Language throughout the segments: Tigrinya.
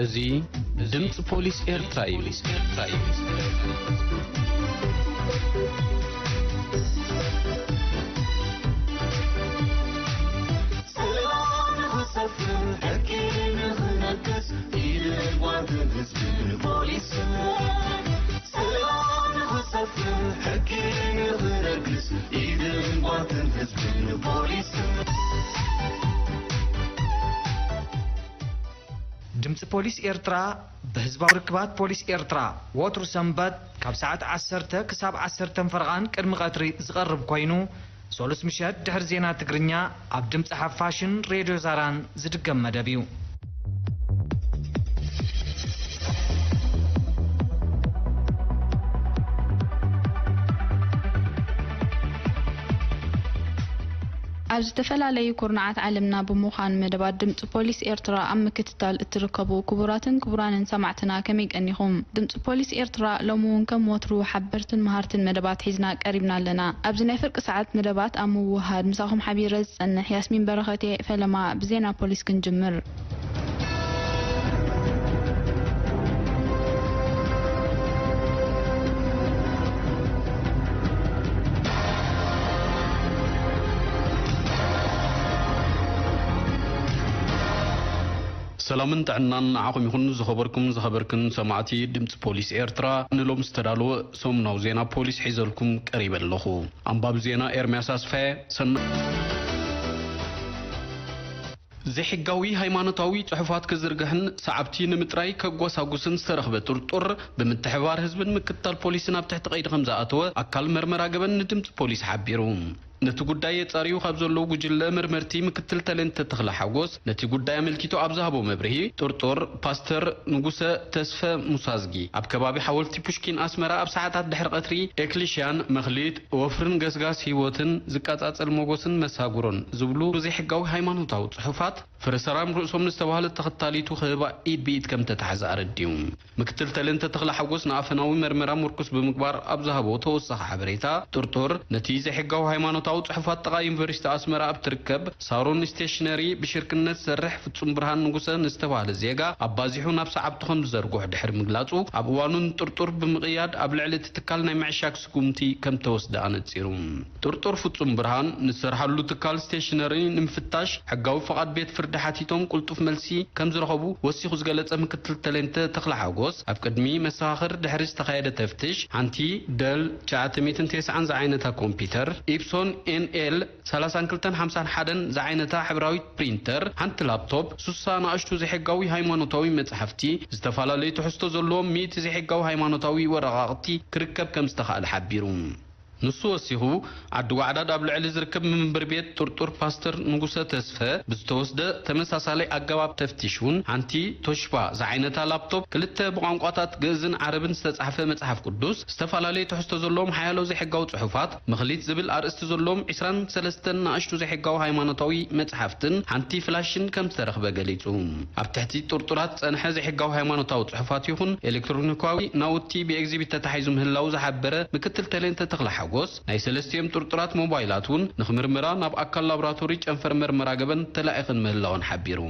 እዚ ድምፂ ፖሊስ ኤርትራ እዩ። ሰላም ንኽሰፍን፣ ሕጊ ንኽነግስ፣ ኢድን ጓንትን ህዝብን ፖሊስን። ሰላም ንኽሰፍን፣ ሕጊ ንኽነግስ፣ ኢድን ጓንትን ህዝብን ፖሊስን። ድምፂ ፖሊስ ኤርትራ ብህዝባዊ ርክባት ፖሊስ ኤርትራ ወትሩ ሰንበት ካብ ሰዓት ዓሰርተ ክሳብ ዓሰርተ ፈረቓን ቅድሚ ቀትሪ ዝቐርብ ኮይኑ፣ ሰሉስ ምሸት ድሕሪ ዜና ትግርኛ ኣብ ድምፂ ሓፋሽን ሬድዮ ዛራን ዝድገም መደብ እዩ። ኣብ ዝተፈላለዩ ኩርናዓት ዓለምና ብምዃን መደባት ድምፂ ፖሊስ ኤርትራ ኣብ ምክትታል እትርከቡ ክቡራትን ክቡራንን ሰማዕትና ከመይ ቀኒኹም? ድምፂ ፖሊስ ኤርትራ ሎሚ እውን ከም ወትሩ ሓበርትን መሃርትን መደባት ሒዝና ቀሪብና ኣለና። ኣብዚ ናይ ፍርቂ ሰዓት መደባት ኣብ ምውህሃድ ምሳኹም ሓቢረ ዝጸንሕ ያስሚን በረኸት እየ። ፈለማ ብዜና ፖሊስ ክንጅምር። ሰላምን ጥዕናን ንዓኹም ይኹን፣ ዝኸበርኩም ዝኸበርክን ሰማዕቲ ድምፂ ፖሊስ ኤርትራ። ንሎም ዝተዳለወ ሰሙናዊ ዜና ፖሊስ ሒዘልኩም ቀሪበ ኣለኹ። ኣንባቢ ዜና ኤርምያስ ኣስፋየ። ሰናይ። ዘይሕጋዊ ሃይማኖታዊ ጽሑፋት ክዝርግሕን ሰዓብቲ ንምጥራይ ከጓሳጉስን ዝተረኽበ ጥርጡር፣ ብምትሕባር ህዝብን ምክትታል ፖሊስን ኣብ ትሕቲ ቀይዲ ከም ዝኣተወ ኣካል መርመራ ገበን ንድምጺ ፖሊስ ሓቢሩ። ነቲ ጉዳይ የጻርዩ ካብ ዘለዉ ጉጅለ መርመርቲ ምክትል ተሌንተ ተኽለ ሓጎስ ነቲ ጉዳይ ኣመልኪቱ ኣብ ዝሃቦ መብርሂ፣ ጥርጡር ፓስተር ንጉሰ ተስፈ ሙሳዝጊ ኣብ ከባቢ ሓወልቲ ፑሽኪን ኣስመራ ኣብ ሰዓታት ድሕሪ ቀትሪ ኤክሊሽያን መኽሊት ወፍርን ገስጋስ ህይወትን ዝቃጻጸል ሞጎስን መሳጉሮን ዝብሉ ዘይሕጋዊ ሃይማኖታዊ ጽሑፋት ፍረሰራም ርእሶም ንዝተባህለ ተኸታሊቱ ክህባ ኢድ ብኢድ ከም ተታሕዘ ኣረዲኡ። ምክትል ተሌንተ ተኽለ ሓጎስ ንኣፈናዊ መርመራ ምርኩስ ብምግባር ኣብ ዝሃቦ ተወሳኺ ሓበሬታ፣ ጥርጡር ነቲ ዘይሕጋዊ ሃይማኖታዊ ጽሑፋት ጥቓ ዩኒቨርሲቲ ኣስመራ ኣብ ትርከብ ሳሮን ስቴሽነሪ ብሽርክነት ዝሰርሕ ፍጹም ብርሃን ንጉሰ ንዝተባህለ ዜጋ ኣባዚሑ ናብ ሰዓብቱ ከም ዝዘርግሖ ድሕሪ ምግላጹ፣ ኣብ እዋኑ ንጥርጡር ብምቕያድ ኣብ ልዕሊ እቲ ትካል ናይ ምዕሻግ ስጉምቲ ከም ተወስደ ኣነጺሩ። ጥርጡር ፍጹም ብርሃን ንዝሰርሓሉ ትካል ስቴሽነሪ ንምፍታሽ ሕጋዊ ፍቓድ ቤት ፍርዲ ሓቲቶም ቅልጡፍ መልሲ ከም ዝረኸቡ ወሲኹ ዝገለጸ ምክትል ተሌንተ ተኽለ ሓጎስ፣ ኣብ ቅድሚ መሰኻኽር ድሕሪ ዝተኻየደ ተፍትሽ ሓንቲ ደል ትሽዓተ ሚእትን ተስዓን ዝዓይነታ ኮምፒውተር፣ ኢፕሶን ኤን ኤል ሰላሳን ክልተን ሓምሳን ሓደን ዝዓይነታ ሕብራዊት ፕሪንተር፣ ሓንቲ ላፕቶፕ፣ ሱሳ ንኣሽቱ ዘይሕጋዊ ሃይማኖታዊ መጽሓፍቲ፣ ዝተፈላለዩ ትሕዝቶ ዘለዎም ሚእቲ ዘይሕጋዊ ሃይማኖታዊ ወረቓቕቲ ክርከብ ከም ዝተኻእለ ሓቢሩ። ንሱ ወሲኹ፣ ዓዲ ጓዕዳድ ኣብ ልዕሊ ዝርከብ መንበሪ ቤት ጥርጡር ፓስተር ንጉሰ ተስፈ ብዝተወስደ ተመሳሳሊ ኣገባብ ተፍቲሽ እውን ሓንቲ ቶሽባ ዝዓይነታ ላፕቶፕ፣ ክልተ ብቋንቋታት ግእዝን ዓረብን ዝተጻሕፈ መጽሓፍ ቅዱስ፣ ዝተፈላለዩ ትሕዝቶ ዘለዎም ሓያሎ ዘይሕጋዊ ጽሑፋት፣ መኽሊት ዝብል ኣርእስቲ ዘለዎም ዕስራን ሰለስተን ንኣሽቱ ዘይሕጋዊ ሃይማኖታዊ መጽሓፍትን ሓንቲ ፍላሽን ከም ዝተረኽበ ገሊጹ። ኣብ ትሕቲ ጥርጡራት ዝጸንሐ ዘይሕጋዊ ሃይማኖታዊ ጽሑፋት ይኹን ኤሌክትሮኒካዊ ናውቲ ብኤግዚቢት ተታሒዙ ምህላዉ ዝሓበረ ምክትል ተሌንተ ተኽለ ሓጎስ፣ ናይ ሰለስቲኦም ጥርጡራት ሞባይላት እውን ንኽምርምራ ናብ ኣካል ላቦራቶሪ ጨንፈር መርመራ ገበን ተላኢኽን ምህላወን ሓቢሩ።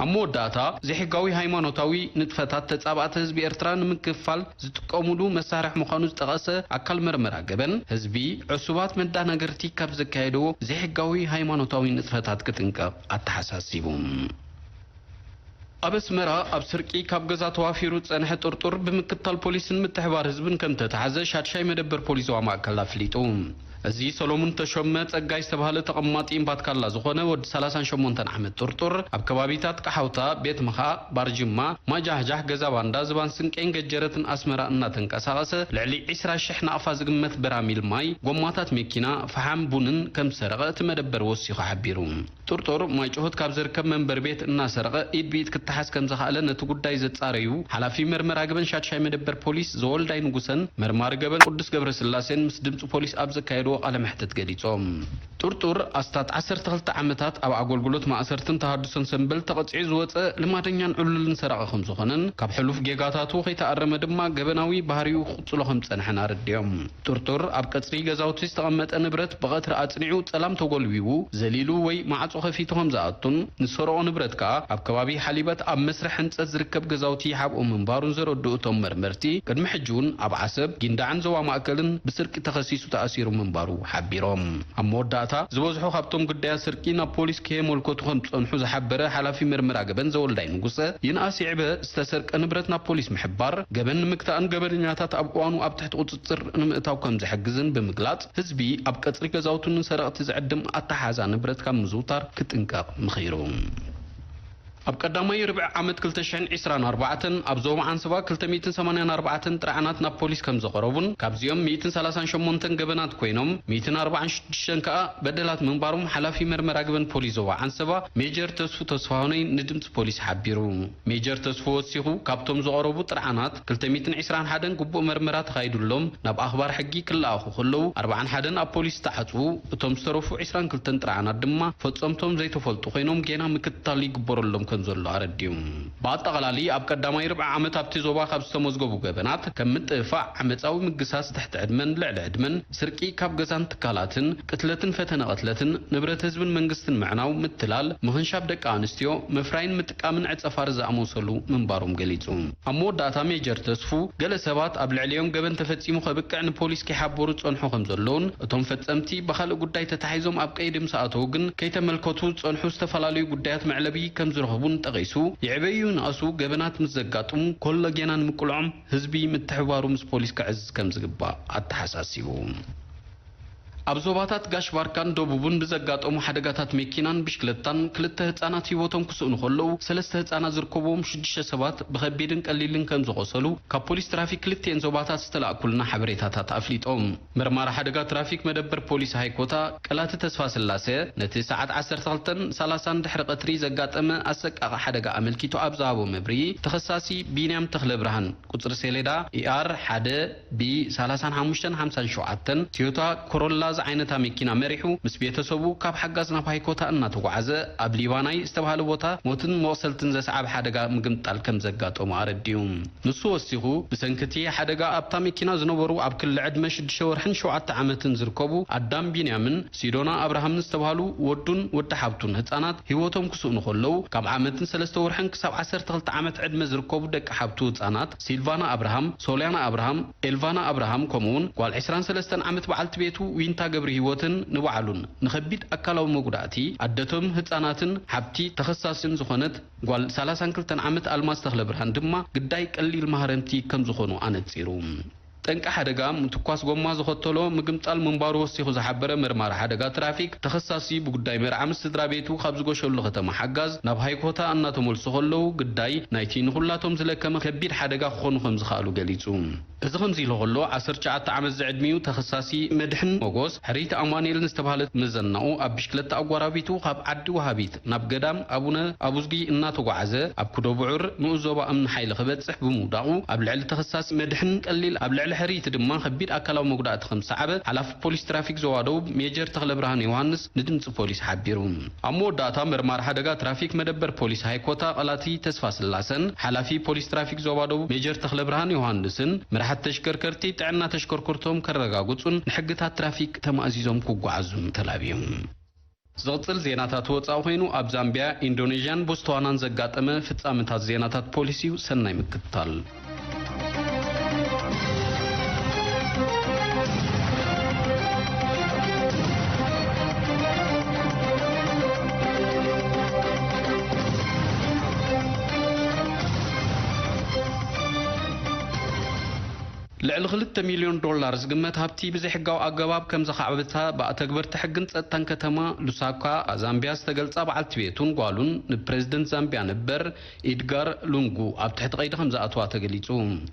ኣብ መወዳእታ፣ ዘይሕጋዊ ሃይማኖታዊ ንጥፈታት ተጻባእቲ ህዝቢ ኤርትራ ንምክፍፋል ዝጥቀሙሉ መሳርሒ ምዃኑ ዝጠቐሰ ኣካል መርመራ ገበን፣ ህዝቢ ዕሱባት መዳናገርቲ ካብ ዘካየድዎ ዘይሕጋዊ ሃይማኖታዊ ንጥፈታት ክጥንቀቕ ኣተሓሳሲቡ። ኣብ ኣስመራ ኣብ ስርቂ ካብ ገዛ ተዋፊሩ ዝጸንሐ ጥርጡር ብምክትታል ፖሊስን ምትሕባር ህዝብን ከም ተታሕዘ ሻድሻይ መደበር ፖሊስ ዞባ ማእከል ኣፍሊጡ። እዚ ሰሎሙን ተሾመ ጸጋይ ዝተባህለ ተቐማጢ እምባትካላ ዝኾነ ወዲ ሰላሳን ሸሞንተን ዓመት ጥርጡር ኣብ ከባቢታት ቀሓውታ፣ ቤት ምኻ፣ ባርጅማ፣ ማጃህጃህ፣ ገዛ ባንዳ፣ ዝባን ስንቄን ገጀረትን ኣስመራ እናተንቀሳቐሰ ልዕሊ ዕስራ ሽሕ ናቕፋ ዝግመት በራሚል ማይ፣ ጎማታት መኪና፣ ፈሓም ቡንን ከም ዝሰረቐ እቲ መደበር ወሲኹ ሓቢሩ። ጥርጡር ማይ ጭሆት ካብ ዝርከብ መንበሪ ቤት እናሰረቐ ኢድ ብኢድ ክተሓዝ ከም ዝኸኣለ ነቲ ጉዳይ ዘጻረዩ ሓላፊ መርመራ ገበን ሻድሻይ መደበር ፖሊስ ዘወልዳይ ንጉሰን መርማሪ ገበን ቅዱስ ገብረስላሴን ምስ ድምጺ ፖሊስ ኣብ ዘካየድዎ ቃለ መሕትት ገሊጾም። ጥርጡር ኣስታት ዓሰርተ ክልተ ዓመታት ኣብ ኣገልግሎት ማእሰርትን ተሃድሶን ሰንበል ተቐጺዑ ዝወጸ ልማደኛን ዕሉልን ሰራቒ ከም ዝኾነን ካብ ሕሉፍ ጌጋታቱ ከይተኣረመ ድማ ገበናዊ ባህሪኡ ክቕጽሎ ከም ዝጸንሐን ኣረዲኦም። ጥርጡር ኣብ ቀጽሪ ገዛውቲ ዝተቐመጠ ንብረት ብቐትሪ ኣጽኒዑ ጸላም ተጎልቢቡ ዘሊሉ ወይ ማዕጾ ከፊቱ ከም ዝኣቱን ንዝሰረቖ ንብረት ከኣ ኣብ ከባቢ ሓሊበት ኣብ መስርሕ ህንጸት ዝርከብ ገዛውቲ ይሓብኦ ምንባሩን ዘረድኡ እቶም መርመርቲ፣ ቅድሚ ሕጂ እውን ኣብ ዓሰብ፣ ጊንዳዕን ዞባ ማእከልን ብስርቂ ተኸሲሱ ተኣሲሩ ምንባሩ ሓቢሮም። ኣብ መወዳእታ፣ ዝበዝሑ ካብቶም ግዳያት ስርቂ ናብ ፖሊስ ከየመልከቱ ከም ዝጸንሑ ዝሓበረ ሓላፊ መርመራ ገበን ዘወልዳይ ንጉሰ፣ ይንኣስ ይዕበ ዝተሰርቀ ንብረት ናብ ፖሊስ ምሕባር፣ ገበን ንምግታእን ገበነኛታት ኣብ እዋኑ ኣብ ትሕቲ ቁጽጽር ንምእታው ከም ዝሕግዝን ብምግላጽ፣ ህዝቢ ኣብ ቀጽሪ ገዛውቱ ንሰረቕቲ ዝዕድም ኣተሓሕዛ ንብረት ካብ ምዝውታር ክጥንቀቕ ምኺሩ። ኣብ ቀዳማይ ርብዒ ዓመት ክልተ ሽሕን ዕስራን ኣርባዕተን ኣብ ዞባ ዓንሰባ ክልተ ሚእትን ሰማንያን ኣርባዕተን ጥርዓናት ናብ ፖሊስ ከም ዘቐረቡን ካብዚኦም ሚእትን ሰላሳን ሸሞንተን ገበናት ኮይኖም ሚእትን ኣርባዓን ሽዱሽተን ከኣ በደላት ምንባሮም ሓላፊ መርመራ ገበን ፖሊስ ዞባ ዓንሰባ ሜጀር ተስፉ ተስፋሁነይ ንድምጺ ፖሊስ ሓቢሩ። ሜጀር ተስፉ ወሲኹ ካብቶም ዝቐረቡ ጥርዓናት ክልተ ሚእትን ዕስራን ሓደን ግቡእ መርመራ ተኻይዱሎም ናብ ኣኽባር ሕጊ ክለኣኹ ከለዉ ኣርባዓን ሓደን ኣብ ፖሊስ ዝተዓጽዉ እቶም ዝተረፉ ዕስራን ክልተን ጥርዓናት ድማ ፈጸምቶም ዘይተፈልጡ ኮይኖም ጌና ምክትታል ይግበረሎም ከም ዘሎ ኣረዲኡ። ብኣጠቓላሊ ኣብ ቀዳማይ ርብዒ ዓመት ኣብቲ ዞባ ካብ ዝተመዝገቡ ገበናት ከም ምጥፍፋዕ፣ ዓመጻዊ ምግሳስ ትሕቲ ዕድመን ልዕሊ ዕድመን፣ ስርቂ ካብ ገዛን ትካላትን፣ ቅትለትን ፈተነ ቅትለትን፣ ንብረት ህዝብን መንግስትን ምዕናው፣ ምትላል፣ ምኽንሻብ ደቂ ኣንስትዮ፣ ምፍራይን ምጥቃምን ዕጸፋር ዝኣመሰሉ ምንባሮም ገሊጹ። ኣብ መወዳእታ ሜጀር ተስፉ፣ ገለ ሰባት ኣብ ልዕሊኦም ገበን ተፈጺሙ ከብቅዕ ንፖሊስ ከይሓበሩ ዝጸንሑ ከም ዘለውን፣ እቶም ፈጸምቲ ብኻልእ ጉዳይ ተታሒዞም ኣብ ቀይዲ ምስ ኣተዉ ግን ከይተመልከቱ ዝጸንሑ ዝተፈላለዩ ጉዳያት መዕለቢ ከም ዝረኸቡን ጠቒሱ፣ ይዕበዩ ይንኣሱ ገበናት ምስ ዘጋጥሙ ኮሎ ጌና ንምቅልዖም ህዝቢ ምትሕብባሩ ምስ ፖሊስ ከዕዝዝ ከም ዝግባእ ኣተሓሳሲቡ። ኣብ ዞባታት ጋሽ ባርካን ደቡብን ብዘጋጠሙ ሓደጋታት መኪናን ብሽክለታን ክልተ ህጻናት ህይወቶም ክስእኑ ከለዉ፣ ሰለስተ ህጻናት ዝርከብዎም ሽዱሽተ ሰባት ብኸቢድን ቀሊልን ከም ዝቖሰሉ ካብ ፖሊስ ትራፊክ ክልቲኤን ዞባታት ዝተላእኩልና ሓበሬታታት ኣፍሊጦም። መርማሪ ሓደጋ ትራፊክ መደበር ፖሊስ ሃይኮታ ቀላቲ ተስፋ ስላሴ ነቲ ሰዓት ዓሰርተ ክልተን ሰላሳን ድሕሪ ቀትሪ ዘጋጠመ ኣሰቃቒ ሓደጋ ኣመልኪቱ ኣብ ዝሃቦ መብርሂ፣ ተኸሳሲ ቢንያም ተኽለብርሃን ቁጽሪ ሴሌዳ ኢኣር ሓደ ቢ ሰላሳን ሓሙሽተን ሓምሳን ሸውዓተን ቶዮታ ኮሮላ ዝዓይነታ መኪና መሪሑ ምስ ቤተሰቡ ካብ ሓጋዝ ናብ ሃይኮታ እናተጓዓዘ ኣብ ሊባናይ ዝተባህለ ቦታ ሞትን መቑሰልትን ዘስዓበ ሓደጋ ምግምጣል ከም ዘጋጠሞ ኣረዲኡ። ንሱ ወሲኹ፣ ብሰንኪ እቲ ሓደጋ ኣብታ መኪና ዝነበሩ ኣብ ክሊ ዕድመ ሽዱሽተ ወርሕን ሸውዓተ ዓመትን ዝርከቡ ኣዳም ቢንያምን ሲዶና ኣብርሃምን ዝተባህሉ ወዱን ወዲ ሓብቱን ህጻናት ህይወቶም ክስእኑ ከለዉ፣ ካብ ዓመትን ሰለስተ ወርሕን ክሳብ ዓሰርተ ክልተ ዓመት ዕድመ ዝርከቡ ደቂ ሓብቱ ህጻናት ሲልቫና ኣብርሃም፣ ሶልያና ኣብርሃም፣ ኤልቫና ኣብርሃም፣ ከምኡውን ጓል ዕስራን ሰለስተን ዓመት በዓልቲ ቤቱ ዊንታ ገብረ ህይወትን ንባዕሉን ንኸቢድ ኣካላዊ መጉዳእቲ ኣደቶም ህጻናትን ሓብቲ ተኸሳስን ዝኾነት ጓል ሰላሳን ክልተን ዓመት ኣልማዝ ተኽለብርሃን ድማ ግዳይ ቀሊል ማህረምቲ ከም ዝኾኑ ኣነጺሩ። ጠንቂ ሓደጋ ምትኳስ ጎማ ዘኸተሎ ምግምጣል ምንባሩ ወሲኹ ዝሓበረ መርማሪ ሓደጋ ትራፊክ፣ ተኸሳሲ ብጉዳይ መርዓ ምስ ስድራ ቤቱ ካብ ዝጎሸሉ ከተማ ሓጋዝ ናብ ሃይኮታ እናተመልሱ ከለዉ ግዳይ ናይቲ ንኹላቶም ዝለከመ ከቢድ ሓደጋ ክኾኑ ከም ዝኸኣሉ ገሊጹ። እዚ ከምዚ ኢሉ ከሎ፣ ዓሰርተ ትሽዓተ ዓመት ዝዕድሚኡ ተኸሳሲ መድሕን ሞጎስ፣ ሕርይቲ ኣማኑኤል ንዝተባህለት መዘናኡ ኣብ ብሽክለታ ኣጓራቢቱ ካብ ዓዲ ወሃቢት ናብ ገዳም ኣቡነ ኣቡዝጊ እናተጓዓዘ ኣብ ኩዶ ብዑር ንኡስ ዞባ እምኒ ሓይሊ ክበጽሕ ብምውዳቑ ኣብ ልዕሊ ተኸሳሲ መድሕን ቀሊል ኣብ ልዕሊ ሕርይቲ ድማ ከቢድ ኣካላዊ መጉዳእቲ ከም ዝሰዓበ ሓላፊ ፖሊስ ትራፊክ ዞባ ደቡብ ሜጀር ተኽለብርሃን ዮሃንስ ንድምጺ ፖሊስ ሓቢሩ። ኣብ መወዳእታ መርማሪ ሓደጋ ትራፊክ መደበር ፖሊስ ሃይኮታ ቀላቲ ተስፋ ስላሰን ሓላፊ ፖሊስ ትራፊክ ዞባ ደቡብ ሜጀር ተኽለብርሃን ዮሃንስን መራሕቲ ተሽከርከርቲ ጥዕና ተሽከርከርቶም ከረጋግጹን ንሕግታት ትራፊክ ተማእዚዞም ክጓዓዙን ተላብዮም። ዝቕጽል ዜናታት ወጻኢ ኮይኑ፣ ኣብ ዛምቢያ፣ ኢንዶኔዥያን ቦትስዋናን ዘጋጠመ ፍጻመታት ዜናታት ፖሊስ እዩ። ሰናይ ምክትታል። ልዕሊ ክልተ ሚልዮን ዶላር ዝግመት ሃብቲ ብዘይሕጋዊ ኣገባብ ከም ዘኻዕበታ ብኣተግበርቲ ሕግን ጸጥታን ከተማ ሉሳካ ዛምቢያ ዝተገልጻ በዓልቲ ቤቱን ጓሉን ንፕሬዝደንት ዛምቢያ ነበር ኢድጋር ሉንጉ ኣብ ትሕቲ ቀይዲ ከም ዝኣትዋ ተገሊጹ።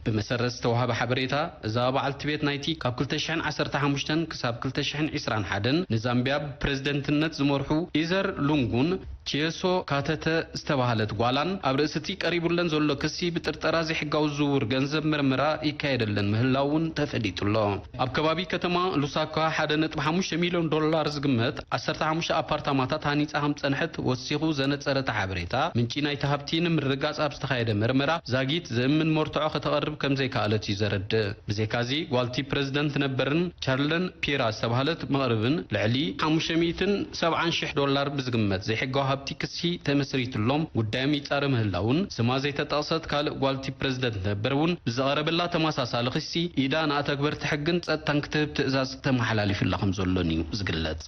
ብመሰረት ዝተዋህበ ሓበሬታ፣ እዛ በዓልቲ ቤት ናይቲ ካብ ክልተ ሽሕን ዓሰርተ ሓሙሽተን ክሳብ ክልተ ሽሕን ዕስራን ሓደን ንዛምቢያ ብፕሬዝደንትነት ዝመርሑ ኢዘር ሉንጉን ቺየሶ ካተተ ዝተባህለት ጓላን ኣብ ርእሲ እቲ ቀሪቡለን ዘሎ ክሲ ብጥርጠራ ዘይሕጋዊ ዝውውር ገንዘብ ምርመራ ይካየደለን ምህላው እውን ተፈሊጡ ኣሎ። ኣብ ከባቢ ከተማ ሉሳካ ሓደ ነጥቢ ሓሙሽተ ሚልዮን ዶላር ዝግመት ዓሰርተ ሓሙሽተ ኣፓርታማታት ሃኒጻ ከም ዝጸንሐት ወሲኹ ዘነጸረ እቲ ሓበሬታ፣ ምንጪ ናይቲ ሃብቲ ንምርግጋጽ ኣብ ዝተኻየደ መርመራ ዛጊት ዘእምን መርትዖ ከተቕርብ ከም ዘይከኣለት እዩ ዘረድእ። ብዘይካዚ፣ ጓልቲ ፕረዚደንት ነበርን ቻርለን ፒራ ዝተባህለት መቕርብን ልዕሊ ሓሙሽተ ሚእትን ሰብዓን ሽሕ ዶላር ብዝግመት ዘይሕጋዊ ሃብቲ ክሲ ተመስሪትሎም ጉዳዮም ይጻረ ምህላውን፣ ስማ ዘይተጠቕሰት ካልእ ጓልቲ ፕረዚደንት ነበር እውን ብዝቐረበላ ተመሳሳሊ ክሲ ኢዳ ንኣተግበርቲ ሕግን ጸጥታን ክትህብ ትእዛዝ ተመሓላሊፉላ ከም ዘሎን እዩ ዝግለጽ።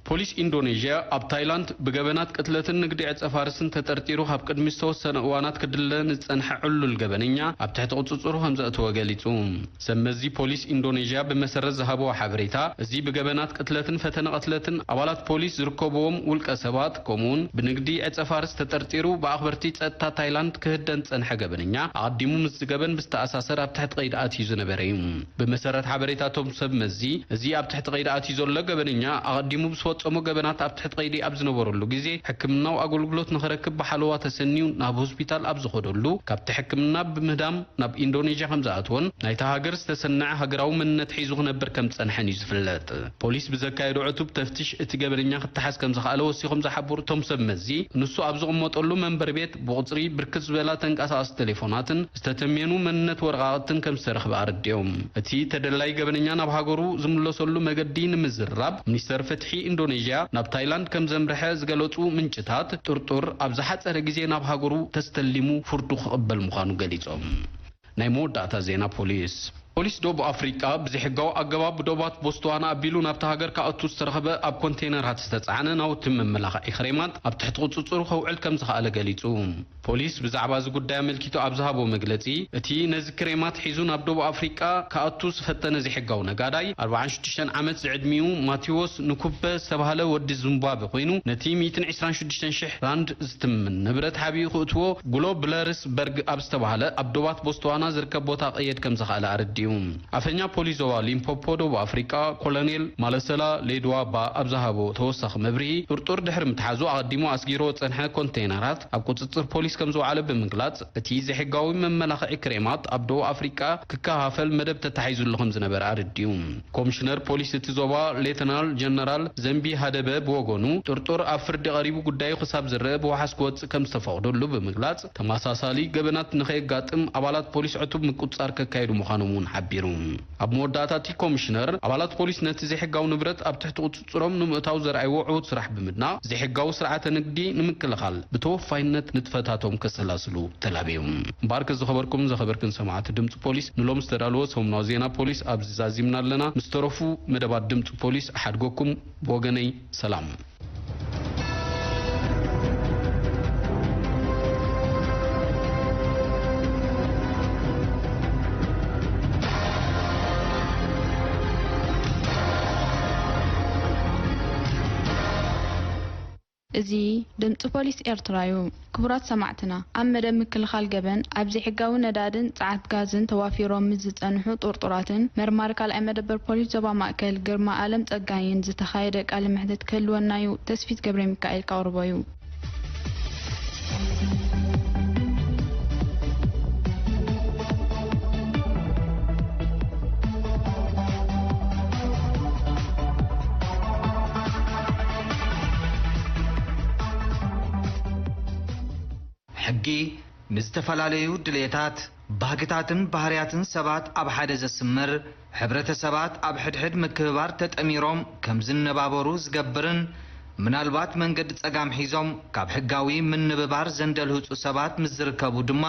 ፖሊስ ኢንዶኔዥያ ኣብ ታይላንድ ብገበናት ቅትለትን ንግዲ ዕጸ ፋርስን ተጠርጢሩ ካብ ቅድሚ ዝተወሰነ እዋናት ክድለ ንዝጸንሐ ዕሉል ገበነኛ ኣብ ትሕቲ ቁጽጽሩ ከም ዘእተወ ገሊጹ። ሰብ መዚ ፖሊስ ኢንዶኔዥያ ብመሰረት ዝሃብዎ ሓበሬታ፣ እዚ ብገበናት ቅትለትን ፈተነ ቅትለትን ኣባላት ፖሊስ ዝርከብዎም ውልቀ ሰባት፣ ከምኡውን ብንግዲ ዕጸ ፋርስ ተጠርጢሩ ብኣኽበርቲ ጸጥታ ታይላንድ ክህደን ዝጸንሐ ገበነኛ፣ ኣቐዲሙ ምስዚ ገበን ብዝተኣሳሰር ኣብ ትሕቲ ቀይዲ ኣትዩ ዝነበረ እዩ። ብመሰረት ሓበሬታቶም ሰብ መዚ፣ እዚ ኣብ ትሕቲ ቀይዲ ኣትዩ ዘሎ ገበነኛ፣ ኣቐዲሙ ብዝፈጸሞ ገበናት ኣብ ትሕቲ ቀይዲ ኣብ ዝነበረሉ ግዜ፣ ሕክምናዊ ኣገልግሎት ንኽረክብ ብሓለዋ ተሰንዩ ናብ ሆስፒታል ኣብ ዝኸደሉ፣ ካብቲ ሕክምና ብምህዳም ናብ ኢንዶኔዥያ ከም ዝኣተወን፣ ናይታ ሃገር ዝተሰነዐ ሃገራዊ መንነት ሒዙ ክነብር ከም ዝጸንሐን እዩ ዝፍለጥ። ፖሊስ ብዘካየዶ ዕቱብ ተፍትሽ፣ እቲ ገበነኛ ክተሓዝ ከም ዝኸኣለ ወሲኾም ዝሓበሩ እቶም ሰብ መዚ፣ ንሱ ኣብ ዝቕመጠሉ መንበሪ ቤት ብቑጽሪ ብርክት ዝበላ ተንቀሳቐስቲ ቴሌፎናትን ዝተተምየኑ መንነት ወረቓቕትን ከም ዝተረኽበ ኣረዲኦም። እቲ ተደላይ ገበነኛ ናብ ሃገሩ ዝምለሰሉ መገዲ ንምዝርራብ፣ ሚኒስተር ፍትሒ ኢንዶኔዥያ ናብ ታይላንድ ከም ዘምርሐ ዝገለጹ ምንጭታት፣ ጥርጡር ኣብ ዝሓጸረ ግዜ ናብ ሃገሩ ተስተሊሙ ፍርዱ ክቕበል ምዃኑ ገሊጾም። ናይ መወዳእታ ዜና ፖሊስ። ፖሊስ ደቡብ ኣፍሪቃ ብዘይሕጋዊ ኣገባብ ብዶባት ቦትስዋና ኣቢሉ ናብታ ሃገር ክኣቱ ዝተረኸበ ኣብ ኮንቴነራት ዝተጻዕነ ናውቲ መመላኽዒ ክሬማት ኣብ ትሕቲ ቁጽጽሩ ከውዕል ከም ዝኸኣለ ገሊጹ። ፖሊስ ብዛዕባ እዚ ጉዳይ ኣመልኪቱ ኣብ ዝሃቦ መግለጺ፣ እቲ ነዚ ክሬማት ሒዙ ናብ ደቡብ ኣፍሪቃ ክኣቱ ዝፈተነ ዘይሕጋዊ ነጋዳይ፣ ኣርባዓን ሽዱሽተን ዓመት ዝዕድሚኡ ማቴዎስ ንኩበ ዝተባህለ ወዲ ዚምባብዌ ኮይኑ፣ ነቲ ሚእትን ዕስራን ሽዱሽተን ሽሕ ራንድ ዝትምን ንብረት ሓቢኡ ክእትዎ፣ ጉሎ ብለርስበርግ ኣብ ዝተባህለ ኣብ ዶባት ቦትስዋና ዝርከብ ቦታ ክቕየድ ከም ዝኸኣለ ኣረዲኡ። ኣፈኛ ፖሊስ ዞባ ሊምፖፖ ደቡብ ኣፍሪቃ ኮሎኔል ማለሰላ ሌድዋባ ኣብ ዝሃቦ ተወሳኺ መብርሂ፣ ጥርጡር ድሕሪ ምትሓዙ ኣቐዲሙ ኣስጊርዎ ዝጸንሐ ኮንቴይነራት ኣብ ቁጽጽር ፖሊስ ከም ዝወዓለ ብምግላጽ፣ እቲ ዘይሕጋዊ መመላኽዒ ክሬማት ኣብ ደቡብ ኣፍሪቃ ክከፋፈል መደብ ተታሒዙሉ ከም ዝነበረ ኣረዲኡ። ኮሚሽነር ፖሊስ እቲ ዞባ ሌተናል ጀነራል ዘንቢ ሃደበ ብወገኑ፣ ጥርጡር ኣብ ፍርዲ ቀሪቡ ጉዳዩ ክሳብ ዝረአ ብዋሕስ ክወጽእ ከም ዝተፈቕደሉ ብምግላጽ፣ ተመሳሳሊ ገበናት ንኸየጋጥም ኣባላት ፖሊስ ዕቱብ ምቁጽጻር ከካይዱ ምዃኖም እውን ሓቢሩ። ኣብ መወዳእታ እቲ ኮሚሽነር፣ ኣባላት ፖሊስ ነቲ ዘይሕጋዊ ንብረት ኣብ ትሕቲ ቁጽጽሮም ንምእታው ዘርኣይዎ ዕዉት ስራሕ ብምድናቕ፣ ዘይሕጋዊ ስርዓተ ንግዲ ንምክልኻል ብተወፋይነት ንጥፈታቶም ከሰላስሉ ተላብዮም። እምበኣርከ ዝኸበርኩም ዘኸበርክን ሰማዕቲ ድምፂ ፖሊስ፣ ንሎም ዝተዳለወ ሰሙናዊ ዜና ፖሊስ ኣብዚ ዛዚምና ኣለና። ምስ ተረፉ መደባት ድምፂ ፖሊስ ኣሓድገኩም። ብወገነይ ሰላም። እዚ ድምጺ ፖሊስ ኤርትራ እዩ። ክቡራት ሰማዕትና፣ ኣብ መደብ ምክልኻል ገበን፣ ኣብ ዘይሕጋዊ ነዳድን ጸዓት ጋዝን ተዋፊሮም ምስ ዝጸንሑ ጥርጡራትን፣ መርማሪ ካልኣይ መደበር ፖሊስ ዞባ ማእከል ግርማ ኣለም ጸጋይን ዝተኻየደ ቃለ መሕትት ክህልወና እዩ። ተስፊት ገብረሚካኤል ከቕርቦ እዩ። ሕጊ ንዝተፈላለዩ ድልየታት፣ ባህግታትን ባህርያትን ሰባት ኣብ ሓደ ዘስምር፣ ሕብረተሰባት ኣብ ሕድሕድ ምክብባር ተጠሚሮም ከም ዝነባበሩ ዝገብርን፣ ምናልባት መንገዲ ጸጋም ሒዞም ካብ ሕጋዊ ምንብባር ዘንደልህጹ ሰባት ምስ ዝርከቡ ድማ፣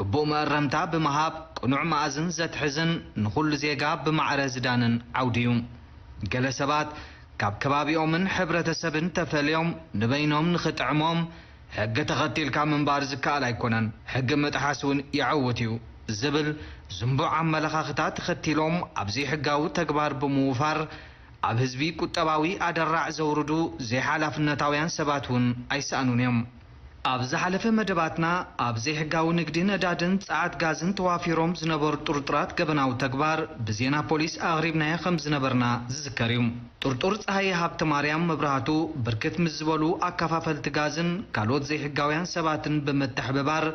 ግቡእ መእረምታ ብምሃብ ቅኑዕ መኣዝን ዘትሕዝን ንኹሉ ዜጋ ብማዕረ ዝዳንን ዓውዲ እዩ። ገለ ሰባት ካብ ከባቢኦምን ሕብረተሰብን ተፈልዮም ንበይኖም ንኽጥዕሞም ሕጊ ተኸቲልካ ምንባር ዝከኣል ኣይኮነን፣ ሕጊ ምጥሓስ እውን ይዕውት እዩ ዝብል ዝንቡዕ ኣመለኻኽታ ተኸቲሎም ኣብ ዘይሕጋዊ ተግባር ብምውፋር ኣብ ህዝቢ ቁጠባዊ ኣደራዕ ዘውርዱ ዘይሓላፍነታውያን ሰባት እውን ኣይሰኣኑን እዮም። ኣብ ዝሓለፈ መደባትና፣ ኣብ ዘይሕጋዊ ንግዲ ነዳድን ጸዓት ጋዝን ተዋፊሮም ዝነበሩ ጥርጡራት ገበናዊ ተግባር ብዜና ፖሊስ ኣቕሪብናዮ ከም ዝነበርና ዝዝከር እዩ። ጥርጡር ጸሃየ ሃብተ ማርያም መብራህቱ፣ ብርክት ምስ ዝበሉ ኣከፋፈልቲ ጋዝን ካልኦት ዘይሕጋውያን ሰባትን ብምትሕብባር፣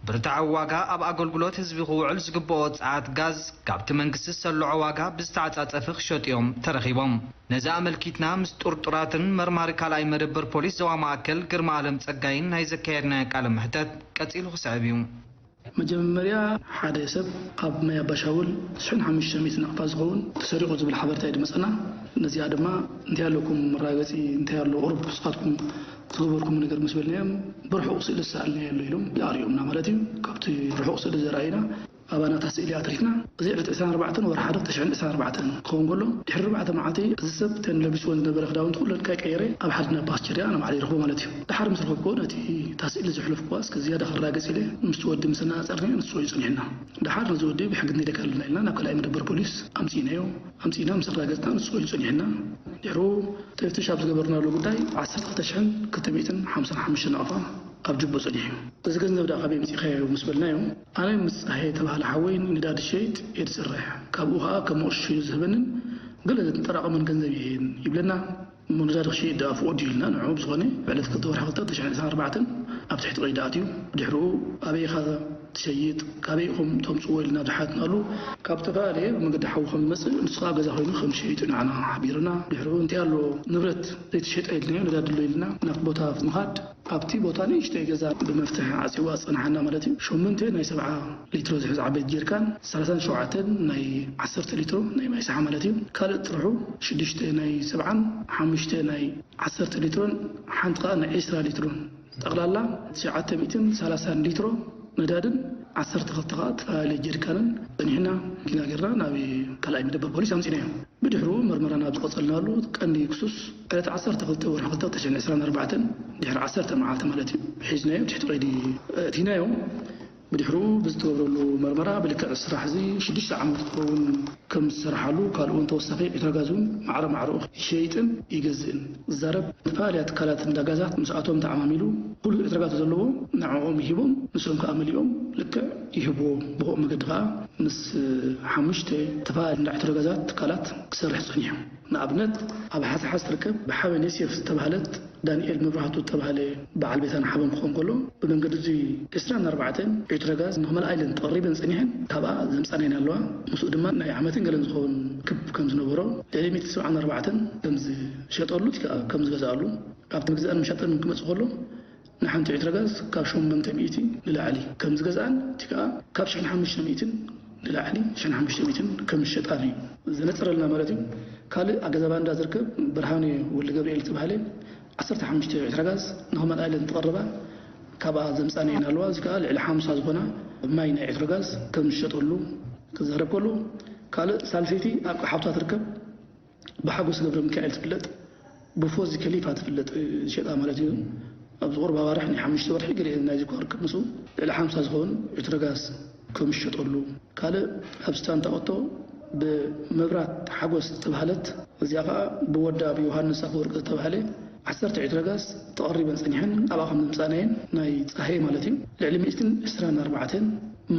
ብርትዓዊ ዋጋ ኣብ ኣገልግሎት ህዝቢ ክውዕል ዝግብኦ ጸዓት ጋዝ፣ ካብቲ መንግስቲ ዝሰልዖ ዋጋ ብዝተዓጻጸፈ ክሸጡ እዮም ተረኺቦም። ነዚ ኣመልኪትና ምስ ጥርጡራትን መርማሪ ካልኣይ መደበር ፖሊስ ዞባ ማእከል ግርማ ኣለም ጸጋይን ናይ ዘካየድናዮ ቃለ መሕተት ቀጺሉ ክስዕብ እዩ። መጀመርያ፣ ሓደ ሰብ ኣብ ማይ ኣባሻውል ትሽዓን ሓሙሽተ ሚእቲ ናቕፋ ዝኸውን ተሰሪቑ ዝብል ሓበሬታ እዩ ዝመጸና። ነዚኣ ድማ፣ እንታይ ኣለኩም መረጋገጺ፣ እንታይ ኣሎ ቁሩብ ንስኻትኩም ዝገበርኩም ነገር ምስ በልናዮም፣ ብርሑቕ ስእሊ ዝሰኣልናዮ ኣሎ ኢሎም ይኣርዮምና ማለት እዩ። ካብቲ ርሑቕ ስእሊ ዘርኣዩና፣ ኣባና እታ ስእሊ ኣትሪፍና። እዚ ዕለት ዕስራን ኣርባዕተን ወርሒ ሓደ ክልተ ሽሕን ዕስራን ኣርባዕተን ክኸውን ከሎ፣ ድሕሪ ኣርባዕተ መዓልቲ እዚ ሰብ እተን ለቢስወን ዝነበረ ክዳውንቲ ኩለን ከይቀየረ ኣብ ሓደ ናይ ፓስቸር ኣነ ባዕለይ ይረኽቦ ማለት እዩ። ድሓር ምስ ረኸብኩዎ፣ ነቲ እታ ስእሊ ዘሕለፍኩዋ እስከ ዝያዳ ክረጋገጽ ኢለ ምስቲ ወዲ ምስ ኣነጻጸርናዮ፣ ንሱ ኮይኑ ጸኒሑና። ድሓር ነዚ ወዲ ብሕጊ ክንደካ ኣለና ኢልና ናብ ካልኣይ መደበር ፖሊስ ኣምጺእናዮ። ኣምጺእና ምስ ኣረጋገጽና፣ ንሱ ኮይኑ ጸኒሑና። ድሕሩ ተፍትሽ ኣብ ዝገበርናሉ ጉዳይ፣ ዓሰርተ ክልተ ሽሕን ክልተ ሚእትን ሓምሳን ሓሙሽተን ናቕፋ ኣብ ጅቦ ጸኒሑ እዩ። እዚ ገንዘብ ደኣ ካበይ ኣምጺእካዮ ምስ በልናዮ፣ ኣነ ምስ ጸሃየ ተባህለ ሓወይን ነዳዲ ዝሸይጥ እየ ዝሰርሕ። ካብኡ ኸኣ ከም መቑሸሹ እዩ ዝህበንን ገለ ዘጠራቐመን ገንዘብ እየን ይብለና። እሞ ነዳዲ ክሸይጥ ደኣ ፍቑድ እዩ ኢልና ንዕኡ። ብዝኾነ፣ ብዕለት ክልተ ወርሒ ክልተ ክልተ ሽሕን ዕስራን ኣርባዕተን ኣብ ትሕቲ ቀይዲ ኣትዩ። ብድሕሪኡ ኣበይ ኢኻ ትሸይጥ፣ ካበይ ኢኹም ተምጽእዎ ኢልና ዝሓትናሉ፣ ካብ ዝተፈላለየ መንገዲ ሓዊ ከም ዝመጽእ፣ ንሱ ኸኣ ገዛ ኮይኑ ከም ዝሸይጥ ንዓና ሓቢሩና። ድሕሪኡ እንታይ ኣሎ ንብረት ዘይተሸጠ ኢልናዮ፣ ነዳዲ ኣሎ ኢልና ናብቲ ቦታ ብምኻድ፣ ኣብቲ ቦታ ንእሽተይ ገዛ ብመፍትሒ ዓጽይዋ ዝጸንሓና ማለት እዩ። ሸሞንተ ናይ ሰብዓ ሊትሮ ዝሕዝ ዓበይቲ ጀሪካን፣ ሰላሳን ሸውዓተን ናይ ዓሰርተ ሊትሮ ናይ ማይ ሰሓ ማለት እዩ። ካልእ ጥርሑ ሽዱሽተ ናይ ሰብዓን ሓሙሽተ ናይ ዓሰርተ ሊትሮን ሓንቲ ከኣ ናይ ዕስራ ሊትሮን፣ ጠቕላላ ትሽዓተ ሚእትን ሰላሳን ሊትሮ ነዳድን ዓሰርተ ክልተ ከኣ ዝተፈላለየ ጀሪካንን ጸኒሕና መኪና ጌርና ናብ ካልኣይ መደበር ፖሊስ ኣምጺእናዮ። ብድሕሩ መርመራና ኣብ ዝቐጸልናሉ፣ ቀንዲ ክሱስ ዕለት ዓሰርተ ክልተ ወርሒ ክልተ ክልተ ሽሕን ዕስራን ኣርባዕተን፣ ድሕሪ ዓሰርተ መዓልቲ ማለት እዩ፣ ሒዝናዮ ትሕቲ ቀይዲ ኣእቲናዮ። ብድሕሩ ብዝተገብረሉ መርመራ፣ ብልክዕ ስራሕ እዚ ሽዱሽተ ዓመት ክኸውን ከም ዝሰርሓሉ፣ ካልእ እውን ተወሳኺ ዕትሮ ጋዝ እውን ማዕረ ማዕረኡ ይሸይጥን ይገዝእን ዝዛረብ፣ ዝተፈላለያ ትካላት እንዳ ጋዛት ምስኣቶም ተዓማሚሉ፣ ኩሉ ዕትሮ ጋዝ ዘለዎ ንዕኦም ይሂቦም፣ ንሶም ከኣ መሊኦም ልክዕ ይህብዎ። ብኸምኡ መገዲ ከኣ ምስ ሓሙሽተ ተፈላለየ እንዳ ዕትሮ ጋዛት ትካላት ክሰርሕ ጸኒሑ። ንኣብነት፣ ኣብ ሓሰሓስ ትርከብ ብሓበን ዮሴፍ ዝተባህለት ዳንኤል መብራህቱ ዝተባህለ በዓል ቤታን ሓበን ክኸውን ከሎ፣ ብመንገዲ እዚ ዕስራን ኣርባዕተን ዕትሮ ጋዝ ንኽመልኣ ኢለን ተቐሪበን ጸኒሐን፣ ካብኣ ዘምጻናየን ኣለዋ። ምስኡ ድማ ናይ ዓመትን ገለን ዝኸውን ክብ ከም ዝነበሮ፣ ልዕሊ ሚእቲ ሰብዓን ኣርባዕተን ከም ዝሸጠሉ፣ እቲ ከኣ ከም ዝገዝኣሉ፣ ኣብቲ ምግዛእን ምሻጥን ክመጽእ ከሎ፣ ንሓንቲ ዕትሮ ጋዝ ካብ ሸሞንተ ሚእቲ ንላዕሊ ከም ዝገዝኣን፣ እቲ ከኣ ካብ ሽሕን ሓሙሽተ ሚእትን ንላዕሊ፣ ሽሕን ሓሙሽተ ሚእትን ከም ዝሸጣን እዩ ዘነጽረልና ማለት እዩ። ካልእ ኣብ ገዛ ባንዳ ዝርከብ ብርሃነ ወልደ ገብርኤል ዝተባህለ ዓሰርተ ሓሙሽተ ዕትሮ ጋዝ ንኽመልኣ ኢለን ዝቐረባ፣ ካብኣ ዘምጻናየን ኣለዋ። እዚ ከኣ ልዕሊ ሓምሳ ዝኾና ማይ ናይ ዕትሮ ጋዝ ከም ዝሸጠሉ ክዛረብ ከሎ፣ ካልእ ሳልሰይቲ ኣብ ሓብታ ትርከብ ብሓጎስ ገብረ ሚካኤል ትፍለጥ፣ ብፎዚ ከሊፋ ትፍለጥ፣ ዝሸጣ ማለት እዩ። ኣብዚ ቁሩብ ኣዋርሕ፣ ናይ ሓሙሽተ ወርሒ ገለ ናይዚ ክወርቅ ምስኡ፣ ልዕሊ ሓምሳ ዝኸውን ዕትሮ ጋዝ ከም ዝሸጠሉ። ካልእ ኣብ ስታንታ ኦቶ ብመብራት ሓጎስ ዝተባህለት፣ እዚኣ ኸኣ ብወዳ ብዮሃንስ ኣፈወርቂ ዝተባህለ፣ ዓሰርተ ዕትሮ ጋዝ ተቐሪበን ጸኒሐን፣ ኣብኣ ከም ዘምጻናየን፣ ናይ ጸሃየ ማለት እዩ፣ ልዕሊ ሚእትን ዕስራን ኣርባዕተን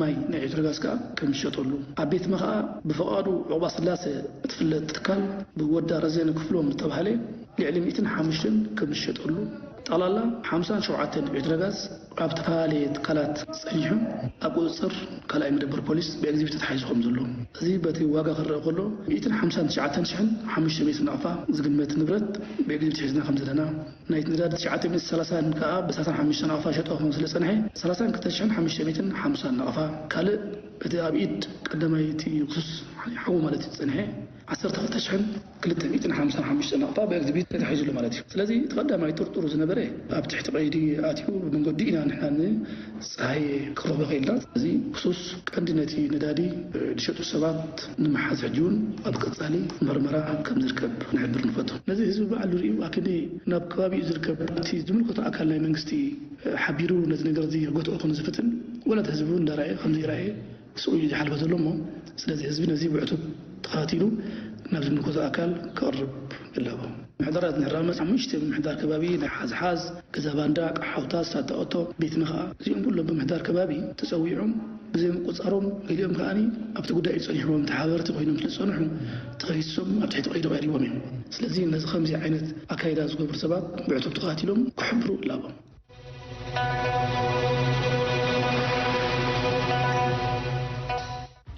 ማይ ናይ ዕትሮ ጋዝ ከኣ ከም ዝሸጠሉ። ኣብ ቤትመ ከኣ ብፍቓዱ ዑቕባ ስላሰ እትፍለጥ ትካል ብወዳ ረዘነ ክፍሎም ዝተባህለ ልዕሊ ሚእትን ሓሙሽተን ከም ዝሸጠሉ። ጠቕላላ ሓምሳን ሸውዓተን ዕትሮ ጋዝ ኣብ ዝተፈላለየ ትካላት ጸኒሑ ኣብ ቁጽጽር ካልኣይ መደበር ፖሊስ ብኤግዚቢት ተታሒዙ ከም ዘሎ። እዚ በቲ ዋጋ ክረኣ ከሎ፣ ሚእትን ሓምሳን ትሽዓተን ሽሕን ሓሙሽተ ሚእትን ናቕፋ ዝግመት ንብረት ብኤግዚቢት ሒዝና ከም ዘለና፣ ናይቲ ነዳዲ ትሽዓተ ሚእትን ሰላሳን ከኣ ብሳሳን ሓሙሽተ ናቕፋ ሸጦ ከም ስለ ጸንሐ፣ ሰላሳን ክልተ ሽሕን ሓሙሽተ ሚእትን ሓምሳን ናቕፋ። ካልእ እቲ ኣብ ኢድ ቀዳማይ እቲ ክሱስ ሓው ማለት እዩ ዝጸንሐ፣ ዓሰርተ ክልተ ሽሕን ክልተ ሚእትን ሓምሳን ሓሙሽተ ናቕፋ ብኤግዚቢት ተታሒዙ ኣሎ ማለት እዩ። ስለዚ እቲ ቀዳማይ ጥርጡር ዝነበረ ኣብ ትሕቲ ቀይዲ ኣትዩ ብመንገዱ ኢና ንሕና ንጸሃየ ክረኽቦ ክኢልና። እዚ ክሱስ ቀንዲ ነቲ ነዳዲ ዝሸጡ ሰባት ንምሓዝ ሕጂ እውን ኣብ ቀጻሊ መርመራ ከም ዝርከብ ክንሕብር ንፈቱ። ነዚ ህዝቢ ባዕሉ ርእዩ ኣክንዲ ናብ ከባቢኡ ዝርከብ እቲ ዝምልከቶ ኣካል ናይ መንግስቲ ሓቢሩ ነዚ ነገር እዚ ክገትኦ ከም ዝፍትን፣ ወላ እቲ ህዝቢ እውን እንዳረኣየ ከም ዘይረኣየ ስቕ ኢሉ ዝሓልፎ ዘሎ እሞ፣ ስለዚ ህዝቢ ነዚ ብዕቱብ ተኸታቲሉ ናብ ዝምልከቶ ኣካል ክቐርብ ይላቦ። ምሕደራት ናይ ራመስ ሓሙሽተ ምሕዳር ከባቢ ናይ ሓዝሓዝ፣ ገዛ ባንዳ፣ ቃሓውታ፣ ሳታ ኦቶ፣ ቤት ምኽኣ፣ እዚኦም ኩሎም ብምሕዳር ከባቢ ተጸዊዖም ብዘይ ምቁጻሮም፣ ገሊኦም ከኣ ኣብቲ ጉዳይ ጸኒሖም ተሓበርቲ ኮይኖም ስለ ዝጸንሑ ተኸሲሶም ኣብ ትሕቲ ቀይዲ ቀሪቦም እዮም። ስለዚ ነዚ ከምዚ ዓይነት ኣካይዳ ዝገብሩ ሰባት ብዕቱብ ተኸታቲሎም ክሕብሩ ይላቦ።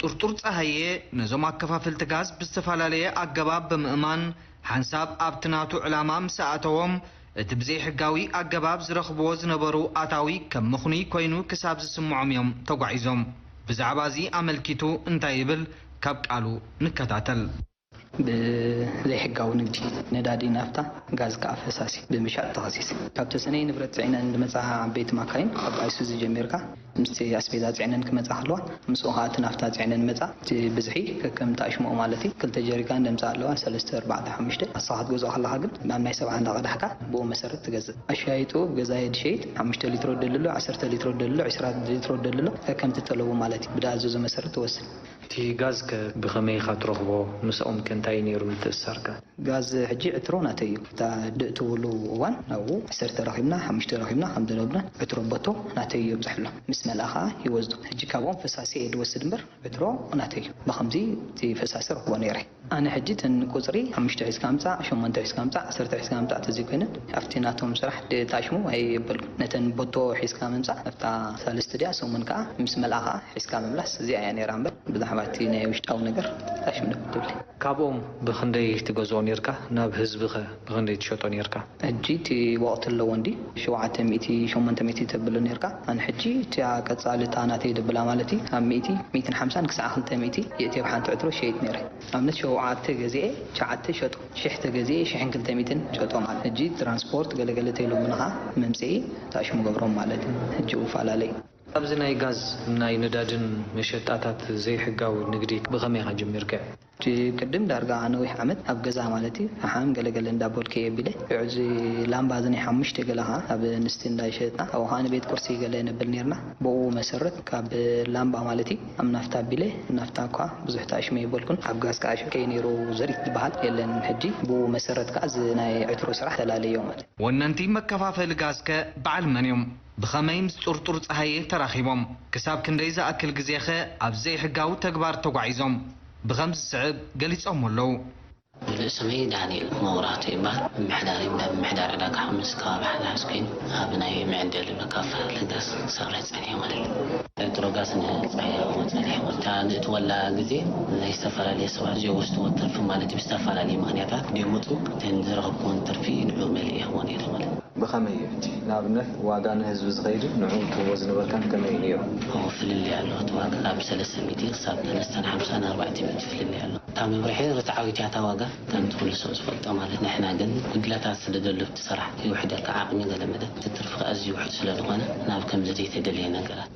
ጥርጡር ጸሃየ ነዞም ኣከፋፈልቲ ጋዝ ብዝተፈላለየ ኣገባብ ብምእማን ሓንሳብ ኣብቲ ናቱ ዕላማ ምስ ኣእተዎም እቲ ብዘይሕጋዊ ኣገባብ ዝረኽብዎ ዝነበሩ ኣታዊ ከም ምኽኑይ ኮይኑ ክሳብ ዝስምዖም እዮም ተጓዒዞም። ብዛዕባ እዚ ኣመልኪቱ እንታይ ይብል ካብ ቃሉ ንከታተል። ብዘይሕጋዊ ንግዲ ነዳዲ ናፍታ ጋዝ ከኣ ፈሳሲ ብምሻጥ ተኸሲሰ። ካብ ተሰነይ ንብረት ጽዒነን ዝመጻ ዓበይቲ ማካይን ካብ ኣይሱዚ ጀሚርካ ምስቲ ኣስቤዛ ጽዒነን ክመጻ ከለዋ ምስኡ ከኣ እቲ ናፍታ ጽዒነን መጻ። እቲ ብዝሒ ከከም ታሽምኦ ማለት እዩ። ክልተ ጀሪካን ደምጻ ኣለዋ ሰለስተ ኣርባዕተ ሓሙሽተ ኣሳኻ ክትገዝኦ ከለኻ ግን ናብ ናይ ሰብዓ እንዳቐዳሕካ ብኡ መሰረት ትገዝእ። ኣሻይጡ ገዛየ ድሸይጥ ሓሙሽተ ሊትሮ ደልሎ ዓሰርተ ሊትሮ ደልሎ ዕስራ ሊትሮ ደልሎ ከከም ትጠለቡ ማለት እዩ። ብዳኣዘዞ መሰረት ትወስን። እቲ ጋዝከ ብኸመይ ኢኻ ትረኽቦ? ምስኦምከ እንታይ እዩ ነይሩ ምትእስሳርካ? ጋዝ ሕጂ ዕትሮ ናተይ እዩ። እታ ድእ ትብሉ እዋን ናብኡ ዓሰርተ ረኺብና ሓሙሽተ ረኺብና ከም ዝነብና ዕትሮ ቦቶ ናተይ እዩ የብዝሕሎ። ምስ መልኣ ኸዓ ይወስዶ። ሕጂ ካብኦም ፈሳሲ እየ ዝወስድ እምበር ዕትሮ ናተይ እዩ። ብኸምዚ እቲ ፈሳሲ ረኽቦ ነይረ። ኣነ ሕጂ እተን ቁፅሪ ሓሙሽተ ሒዝካ ምፃእ፣ ሸሞንተ ሒዝካ ምፃእ፣ ዓሰርተ ሒዝካ ምፃእ ተዘይኮይነን ኣብቲ ናቶም ስራሕ ድእ ታሽሙ ኣይበልኩን። ነተን ቦቶ ሒዝካ ምምፃእ ኣብታ ሳልስቲ ድያ ሰሙን ከዓ ምስ መልኣ ከዓ ሒዝካ ምምላስ እዚኣ እያ ነይራ እምበር ብዛዕባ እቲ ናይ ውሽጣዊ ነገር ጣሽም ዶ ክትብሊ። ካብኦም ብኽንደይ ትገዝኦ ኔርካ? ናብ ህዝብኸ ብኽንደይ ትሸጦ ኔርካ? ሕጂ እቲ ወቕቲ ኣለዎ እንዲ ሸውዓተ ሚእቲ ሸሞንተ ሚእቲ ተብሎ ኔርካ። ኣነ ሕጂ እቲኣ ቀጻሊ እታ ናተይ ደብላ ማለት እዩ ኣብ ሚእቲ ሚእትን ሓምሳን ክሳዕ ክልተ ሚእቲ የእትየ ብሓንቲ ዕትሮ ሸይጥ ኔረ። ኣብነት ሸውዓተ ገዚኤ ትሽዓተ ሸጡ ሽሕ ተገዚኤ ሽሕን ክልተ ሚእትን ሸጦ ማለት ሕጂ ትራንስፖርት ገለገለ ተይሎምንኻ መምፅኢ ታሽሙ ገብሮም ማለት እዩ። ሕጂ ውፈላለይ ኣብዚ ናይ ጋዝ ናይ ነዳድን መሸጣታት ዘይሕጋዊ ንግዲ ብኸመይ ኢኻ ጀሚርካዮ? እቲ ቅድም ዳርጋ ነዊሕ ዓመት ኣብ ገዛ ማለት እዩ ፈሓም ገለገለ እንዳበልኩ እየ ቢለ እዚ ላምባ እዚ ናይ ሓሙሽተ ገለ ከዓ ኣብ ንስቲ እንዳሸጥና ኣብኡ ከዓ ንቤት ቁርሲ ገለ ነብል ነርና ብኡ መሰረት ካብ ላምባ ማለት እዩ ኣብ ናፍታ ቢለ ናፍታ እኳ ብዙሕ ተኣሽመ የበልኩን ኣብ ጋዝ ከዓ ሸከይ ነይሩ ዘሪት ዝበሃል የለን ሕጂ ብኡ መሰረት ከዓ እዚ ናይ ዕትሮ ስራሕ ተላለዮ ማለት ወነንቲ መከፋፈሊ ጋዝከ በዓል መን እዮም? ብኸመይ ምስ ጥርጡር ጸሃየ ተራኺቦም? ክሳብ ክንደይ ዝኣክል ግዜኸ ኣብ ዘይሕጋዊ ተግባር ተጓዒዞም? ብኸም ዝስዕብ ገሊጾሞ ኣለዉ። ምሉእ ስመይ ዳንኤል መብራህቱ ይበሃል። ምምሕዳር እንዳ ምምሕዳር ዕዳጋ ሓሙስ ከባቢ ሓዳሓስ ኮይኑ ኣብ ናይ መዐደሊ መካፋፈሊ ጋዝ ክሰርሕ ጸኒሐ ማለት እዩ። ጥረ ጋዝ ንጸሓይ ክወጽእ ጸኒሐ ማለት እዩ። እታ ንእትወላ ግዜ ናይ ዝተፈላለየ ሰባት ዘይወስድዎ ትርፊ ማለት እዩ። ብዝተፈላለየ ምኽንያታት ደይመጹ እተን ዝረኸብክወን ትርፊ ንዑ መሊእ ይህቦ ነይረ ማለት እዩ። ብኸመይ እዩ ሕጂ ንኣብነት ዋጋ ንህዝቢ ዝኸይድን ንዑ ትህቦ ዝነበርካን ከመይ እዩ ነይሩ? እወ ፍልልይ ኣሎ እቲ ዋጋ ካብ ሰለስተ ሚእቲ ክሳብ ሰለስተን ሓምሳን ኣርባዕተ ሚእቲ ፍልልይ ኣሎ። እታ መብርሒ ርትዓዊት እያ እታ ዋጋ ከምቲ ኩሉ ሰብ ዝፈልጦ ማለት ንሕና ግን ጉድለታት ስለ ዘሎ እቲ ስራሕ ይውሕደካ ዓቕሚ ገለ መለ እቲ ትርፊ ከኣ ኣዝዩ ውሑድ ስለ ዝኾነ ናብ ከምዚ ዘይተደልየ ነገራት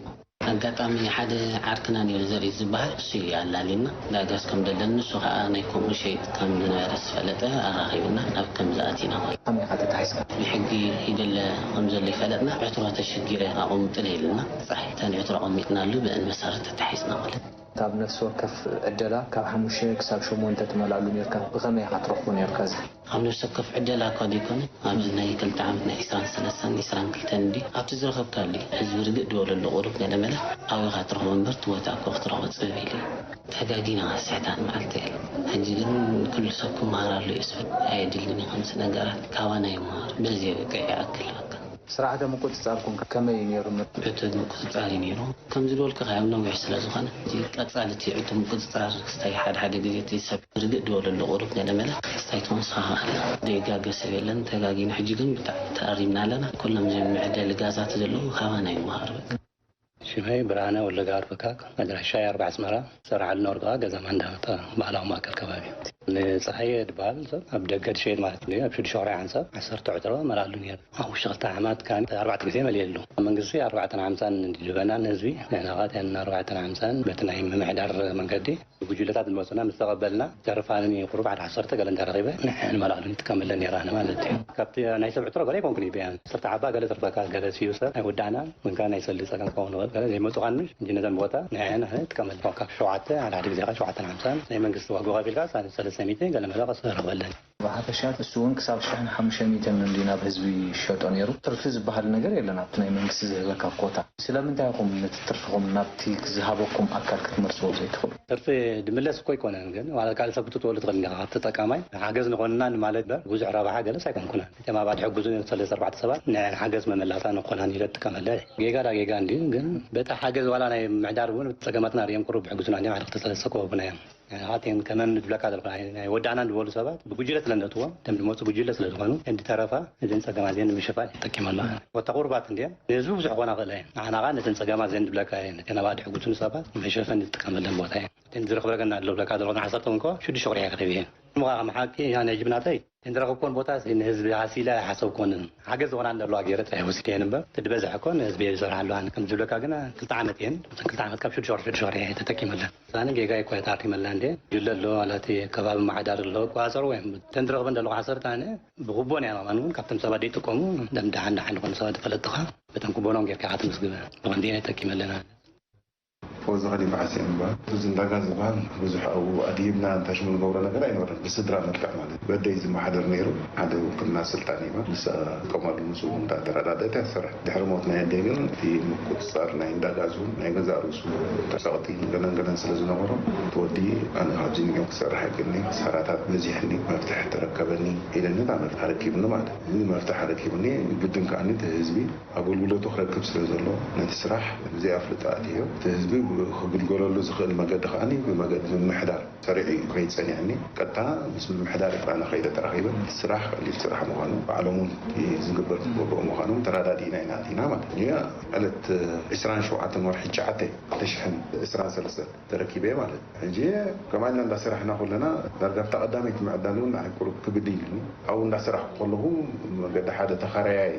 ኣጋጣሚ ሓደ ዓርክና ነይሩ ዘርኢ ዝበሃል እሱ እዩ ኣላልየና ዳጋስ ከም ደለኒ ንሱ ከዓ ናይ ከምኡ ሸይጥ ከም ዝነበረ ዝፈለጠ ኣራኺብና ናብ ከምዚ ኣቲና ማለት እዩ። ከመይ ኢኻ ተታሒዝካ? ብሕጊ ይደለ ከም ዘሎ ይፈለጥና ዕትሮ ተሽጊረ ኣቐምጥለ ኢሉና ፃሕ እተን ዕትሮ ኣቐሚጥናሉ ብእን መሰረት ተታሒዝና ማለት እዩ። ካብ ነፍሲ ወከፍ ዕደላ ካብ ሓሙሽተ ክሳብ ሸሞንተ ትመልኣሉ ነይርካ ብኸመይ ኢኻ ትረኽቦ ነይርካ እዚ? ኣብ ነፍሲ ወከፍ ዕደላ እኳ ዘይኮነ፣ ኣብዚ ናይ ክልተ ዓመት ናይ ዒስራን ሰለስተን ዒስራን ክልተን እንድዩ፣ ኣብቲ ዝረኸብካሉ እዩ። ህዝቢ ርግእ ዝበለሉ ቁሩብ ገለመለ ኣብኡ ኢኻ ትረኽቦ እምበር፣ እቲ ቦታ እኮ ክትረኽቦ ጽብብ ኢሉ እዩ። ተጋጊና ስሕታን መዓልቲ የለን። ሕጂ ግን ኩሉ ሰብ ክመሃር ኣለዎ እየ ዝብል። ኣየድልን እዩ ከምዚ ነገራት፣ ካባና ይመሃር። በዚ የብቅዕ ይኣክል በቃ። ስርዓተ ምቁጽጻርኩም ከ ከመይ እዩ ነይሩ? እቲ ምቁጽጻር እዩ ነይሩ። ከም ዝበልኩኻ ያው ነዊሕ ስለ ዝኾነ፣ እቲ ቀጻሊ እቲ ዕቱብ ምቁጽጻር ክስታይ ሓደ ሓደ ግዜ እቲ ሰብ ርግእ ዝበለሉ ቁሩብ ገለ መለ ክስታይ ትኾን ስኻ ከኣለ። ዘይጋገ ሰብ የለን፣ ተጋጊና። ሕጂ ግን ብጣዕሚ ተኣሪምና ኣለና። ኩሎም እዞም መዕደሊ ጋዛት ዘለዉ ካባና ይመሃሩ በቃ። ሽመይ ብርሃነ ወልደጋብር ፍካክ፣ ኣድራሻይ ኣርባ ኣስመራ፣ ዝሰርሓሉ ዝነበርኩ ከኣ ገዛ ማንዳ፣ ባህላዊ ማእከል ከባቢ። ንጸሃየ ዝበሃል ሰብ ኣብ ደገ ዝሸይጥ ማለት እዩ። ኣብ ሽዱሽተ ወርሒ ሓንሳብ ዓሰርተ ዕትሮ እመልኣሉ ነይረ። ኣብ ውሽጢ ክልተ ዓመት ከኣ ኣርባዕተ ግዜ መሊኤሉ። ኣብ መንግስቲ ኣርባዕተን ሓምሳን ንድበና ንህዝቢ፣ ንሕና ከኣ እተን ኣርባዕተን ሓምሳን በቲ ናይ ምምሕዳር መንገዲ ብጉጅለታት ዝመጹና ምስ ተቐበልና፣ ተርፋኒ ቁሩብ ሓደ ዓሰርተ ገለ እንተረኺበ ንመልኣሉ ንጥቀመለን ነይራና ማለት እዩ። ካብቲ ናይ ሰብ ዕትሮ ገለ ኣይኮንኩን እዩ ብያን። ዓሰርተ ሓባ ገለ ተርፈካ፣ ገለ ስዩ ሰብ ኣይወዳእናን፣ ወይን ከኣ ናይ ሰልዲ ጸገም ክኸውን ይኽእል። ዘይመፁ ካንሽ እንጂ ነዘን ቦታ ንሕና ንጥቀመለን። ካብ ሸውዓተ ሓደ ሓደ ግዜ ከዓ ሸውዓተን ሓምሳን ናይ መንግስቲ ዋጋ ከፊልካ ሰለስተ ሚእቲ ገለ መለ ረኽበለን። ብሓፈሻ እሱ እውን ክሳብ ሽሕን ሓሙሽተ ሚእትን እንዲ ናብ ህዝቢ ይሸጦ ነይሩ። ትርፊ ዝበሃል ነገር የለን ኣብቲ ናይ መንግስቲ ዝህበካ ኮታ። ስለምንታይ ኢኹም ነቲ ትርፍኹም ናብቲ ዝሃበኩም ኣካል ክትመልስዎ ዘይትኽእሉ? ትርፊ ድምለስ እኮ ኣይኮነን፣ ግን ማለት ካልእ ሰብ ክትትወሉ ትኽእል ኢኻ። ካብ ተጠቃማይ ሓገዝ ንኾንና ንማለት በር ብዙሕ ረብሓ ገለስ ኣይኮንኩናን። እቶም ኣባል ሕጉዙ ሰለስተ ኣርባዕተ ሰባት ንዓን ሓገዝ መመላሳ ንኾናን ኢለ እጥቀመለ። ጌጋ ዳ ጌጋ እንዲ፣ ግን በታ ሓገዝ ዋላ ናይ ምሕዳር እውን ጸገማትና ርዮም ቅሩብ ሕጉዙና እንዲም ሓደ ክልተ ሰለስተ ኮ ኣብና እዮም። ሓቴን ከመን ንድብለካ ዘለኹ ናይ ናይ ወዳእና ንድበሉ ሰባት ብጉጅለ ስለ እንደእትዎም፣ እቶም ድመፁ ጉጅለ ስለ ዝኾኑ፣ እንድተረፋ እዘን ጸገማት እዚአን ንምሽፋን ይጠቂመላ። ወታ ቁርባት እንዲአን ንህዝቢ ብዙሕ ኮና ክእለ እየን። ንዓና ኸዓ ነተን ጸገማት እዘን ድብለካ እየን። እተን ኣባዲ ሕጉሱን ሰባት መሸፈን ዝጥቀመለን ቦታ እየን። እተን ዝረኽበለገና ኣሎ ብለካ ዘለኹ ዓሰርተ እውን ከ ሽዱሽተ ቁርሕ ክረብ እየን። እሞ ከዓ ከም ሓቂ፣ ኣነ ዕጅብ ናተይ፣ እተን ዝረኸብኮን ቦታ ንህዝቢ ሃሲለ ኣይሓሰብኮንን። ሓገዝ ዝኾና እንደለዋ ገይረ ጥራይ ወሲደ እየን እምበር፣ እቲ ዝበዝሐ እኮ ንህዝቢ እየ ዝሰርሓሉ። ኣነ ከም ዝብለካ ግና ክልተ ዓመት እየን። እተን ክልተ ዓመት ካብ ሽዱሽተ ቁርሕ ሽዱሽተ ቁርሕ እየ ተጠቂመለን። ኣነ ጌጋ እኮ ተኣሪመላ እንዴ። ጉጅለ ኣሎ፣ ዋላ እቲ ከባቢ ማሕዳር ኣሎ፣ ቋፀሮ ወይም እተን ዝረኽበን ዘለኹ ዓሰርተ ኣነ ብኽቦን እያ ማማን እውን ካብቶም ሰባት ዘይጥቀሙ ደም ደሓን ደሓን ዝኾኑ ሰባት ዝፈለጥኻ በተን ክቦኖም ጌርካ ኢኻ ትምዝግበ። ብቐንዲ እየ ተጠቂመለና። ፎዚ ኸሊፋ ሓሴን ይበሃል። እዚ እንዳ ጋዝ ዝበሃል ብዙሕ ኣብኡ ኣድሂብና እንታይ ሽሙ ንገብሮ ነገር ኣይነበረን። ብስድራ መልክዕ ማለት እዩ። በደይ ዝመሓደር ነይሩ። ሓደ ውክልና ስልጣን ይበሃል። ንሳ ትጥቀመሉ ምስኡ እንዳተረዳደአት እያ ትሰርሕ። ድሕሪ ሞት ናይ ኣደይ ግን እቲ ምቁጽጻር ናይ እንዳ ጋዝ እውን ናይ ገዛእ ርእሱ ጸቕጢ ገለን ገለን ስለ ዝነበሮ፣ እቲ ወዲ ኣነ ካብዚ ንዮ ክሰርሕ ኣይክእልኒ፣ ክሳራታት በዚሕኒ፣ መፍትሒ ተረከበኒ ኢለኒ እታ መፍትሒ ኣረኪብኒ ማለት እዩ። እዚ መፍትሒ ኣረኪብኒ ግድን ከኣኒ እቲ ህዝቢ ኣገልግሎቱ ክረክብ ስለ ዘሎ፣ ነቲ ስራሕ ብዘይ ኣፍልጦ ኣእትዮ፣ እቲ ህዝቢ ብ-፣ ክግልገለሉ ዝኽእል መገዲ ከኣኒ ብመገዲ ምምሕዳር ሰሪዑ እዩ ክኸይድ ጸኒሕኒ። ቀጥታ ምስ ምምሕዳር ኢትዮጵያ ንኸይደ ተራኺበ፣ እቲ ስራሕ ቀሊል ስራሕ ምዃኑ፣ ባዕሎም እውን እቲ ዝግበር ዝግብኦም ምዃኖም ተረዳዲእና ኢና ኣቲና ማለት እዩ። ዕለት ዕስራን ሸውዓተን ወርሒ ትሽዓተ ክልተ ሽሕን ዕስራን ሰለስተን ተረኪበ ማለት እዩ። ሕጂ ከማና እንዳሰራሕና ከለና ዳርጋ ኣብታ ቀዳመይቲ ምዕዳል እውን ንዓይ ቁሩብ ክብድ ኢሉኒ። ኣብኡ እንዳሰራሕኩ ከለኹ መገዲ ሓደ ተኻራያይ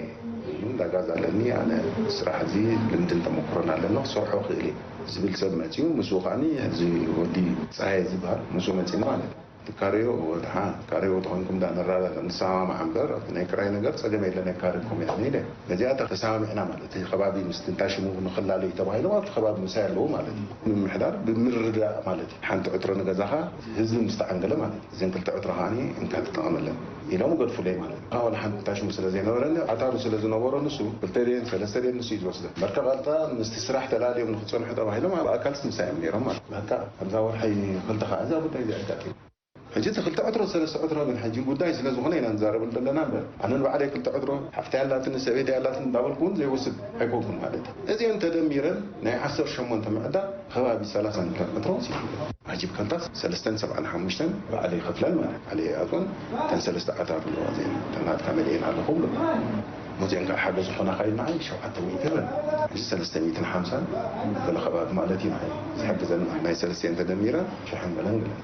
እዩ፣ እንዳ ጋዝ ኣለኒ፣ ኣነ ስራሕ እዚ ልምድን ተመክሮን ኣለኒ፣ ክሰርሖ ክእል እየ ዝብል ሰብ መፂኡ። ምስኡ ከዓኒ እዚ ወዲ ፀሃየ ዝበሃል ምስኡ መፂና ማለት እዩ። ካሬዮ ወድሓ ካሬዮ ተኾንኩም ዳ ንራዳ ንሰማማዕ እምበር፣ ኣብቲ ናይ ክራይ ነገር ጸገም የለን፣ ናይ ካሬኩም እያ ኢለ። ነዚኣ ተሰማሚዕና ማለት እዩ። ከባቢ ምስ እንታይ ሽሙ ንኽላለዩ ተባሂሎም ኣብቲ ከባቢ ምሳይ ኣለዉ ማለት እዩ። ምምሕዳር ብምርድዳእ ማለት እዩ። ሓንቲ ዕትሮ ንገዛኻ ህዝቢ ምስ ተዓንገለ ማለት እዩ። እዘን ክልተ ዕትሮ ከዓኒ እንካ ትጠቐመለን ኢሎም ገድፉለይ ማለት እዩ። ካብ ወላ ሓንቲ እንታይ ሽሙ ስለ ዘይነበረኒ፣ ኣታሩ ስለ ዝነበሮ ንሱ፣ ክልተ ድየን ሰለስተ ድየን ንሱ እዩ ዝወስደን። መርከብ ኣልታ ምስቲ ስራሕ ተላልዮም ንኽጸንሑ ተባሂሎም ኣብ ኣካልስ ምሳይ እዮም ነይሮም ማለት እዩ። በቃ፣ ከምዛ ወርሒ ክልተ ከዓ እዛ ጉዳይ እዚኣ ኣጋጢማ። ሕጂ እቲ ክልተ ዕትሮ ሰለስተ ዕትሮ ግን ሕጂ ጉዳይ ስለ ዝኾነ ኢና ንዛረበሉ ዘለና እምበር፣ ኣነ ንባዕለይ ክልተ ዕትሮ ሓፍተይ ኣላትኒ ሰበይተይ ኣላትኒ እንዳበልኩ እውን ዘይወስድ ኣይኮንኩን ማለት እዩ። እዚአን ተደሚረን ናይ ዓሰርተ ሸሞንተ ምዕዳል ከባቢ ሰላሳ ሚልዮን ዕትሮ ወሲዱ። ዓጂብካንታስ ሰለስተን ሰብዓን ሓሙሽተን ባዕለይ ይኸፍለን ማለት ባዕለይ ይኣትወን። እተን ሰለስተ ኣታር ኣለዋ እዚአን እተን ናትካ መሊኤን ኣለኹ ብሎ። እዚአን ከዓ ሓገዝ ዝኾናኻ ኢልና ሸውዓተ ሚእቲ ይብለን። ሕጂ ሰለስተ ሚእትን ሓምሳን ገለ ከባቢ ማለት እዩ ንዓይ ዝሕግዘኒ ማለት ናይ ሰለስቲአን ተደሚረን ሽሕን ገለን ገለን።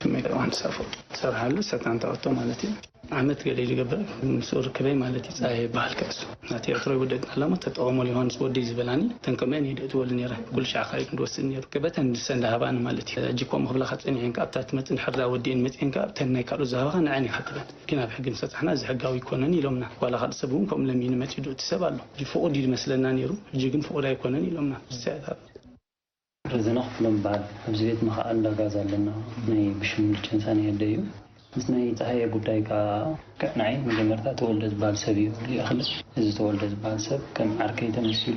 ከመይ እዋን ትሰርሑ? ትሰርሓሉ ሰታን ተኣቶ ማለት እዩ። ዓመት ገለ ይገብር ምስኡ ርክበይ ማለት እዩ። ጸሃየ ይበሃል ክእሱ ናቲ ኤርትራዊ ወደት ኣለሞ ተጠቐሞ ዮሃንስ ወደይ ዝበላኒ ተንከመን ይደእትወሉ ነይረ። ኩሉ ሻዕ ካሪክ ንድወስድ ነይሩ። ገበተን ድሰን ዳሃባኒ ማለት እዩ። ሕጂ ከምኡ ክብላኻ ጸኒሐን ከኣ ኣብታ ትመጽእ እንድሕር ዳ ወዲኤን መጺኤን ከኣ ኣብተን ናይ ካልኦት ዝሃባኻ ንዐን ይሓትበን። ግን ኣብ ሕጊ ምሰጣሕና እዚ ሕጋዊ ይኮነን ኢሎምና። ዋላ ካልእ ሰብ እውን ከምኡ ለሚኑ መጺኡ ዶ እቲ ሰብ ኣሎ። ሕጂ ፍቑድ እዩ ዝመስለና ነይሩ። ሕጂ ግን ፍቑድ ኣይኮነን ኢሎምና። እዚኣ እያ እታ እርዝና ክፍሎም ይበሃል። ኣብዚ ቤት ምኽኣል እንዳ ጋዝ ኣለና። ናይ ብሽም ልቸንሳ ናይ ኣደ እዩ። ምስ ናይ ጸሃየ ጉዳይ ከኣ ንዓይ መጀመርታ ተወልደ ዝበሃል ሰብ እዩ ልኢኽሊ። እዚ ተወልደ ዝበሃል ሰብ ከም ዓርከይ ተመሲሉ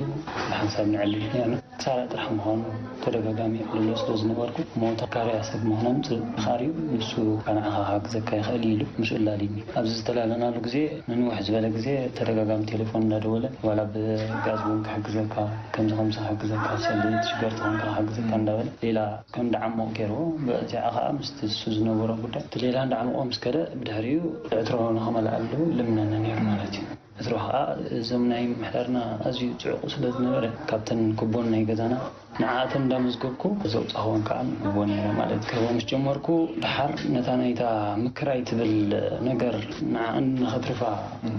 ብሓንሳብ ንዕልል ነርና። ክሳራ ጥራሕ ምዃኑ ተደጋጋሚ ይዕልሎ ስለ ዝነበርኩ፣ እሞ ተካርያ ሰብ ምዃኖም ዝ-፣ ተኻርዩ ንሱ ካብ ንዓኻ ክሓግዘካ ይኽእል ኢሉ ምስኡ ኣላልዩኒ። ኣብዚ ዝተላለናሉ ግዜ ንንውሕ ዝበለ ግዜ ተደጋጋሚ ቴሌፎን እንዳደወለ፣ ዋላ ብጋዝ እውን ክሕግዘካ፣ ከምዚ ከምዚ ክሕግዘካ፣ ሰለ ትሽገር ተኾንካ ክሕግዘካ እንዳበለ፣ ሌላ ከም ደዓሙቕ ገይርዎ። በዚኣ ኸዓ ምስቲ እሱ ዝነበሮ ጉዳይ፣ እቲ ሌላ እንዳዓሙቖ ምስ ከደ፣ ብድሕሪኡ ዕትሮ ንኸመልኣሉ ልምነኒ ነይሩ ማለት እዩ። ዕትሮ ኸዓ እዞም ናይ ምምሕዳርና ኣዝዩ ጽዑቕ ስለ ዝነበረ፣ ካብተን ኩቦን ናይ ገዛና ንዓኣተን እንዳመዝገብኩ ዘውጻኽወን ከኣ ንህቦ ነይረ ማለት እዩ። ክህቦ ምስ ጀመርኩ፣ ደሓር ነታ ናይታ ምክራይ ትብል ነገር ንዓኣን ንኸትርፋ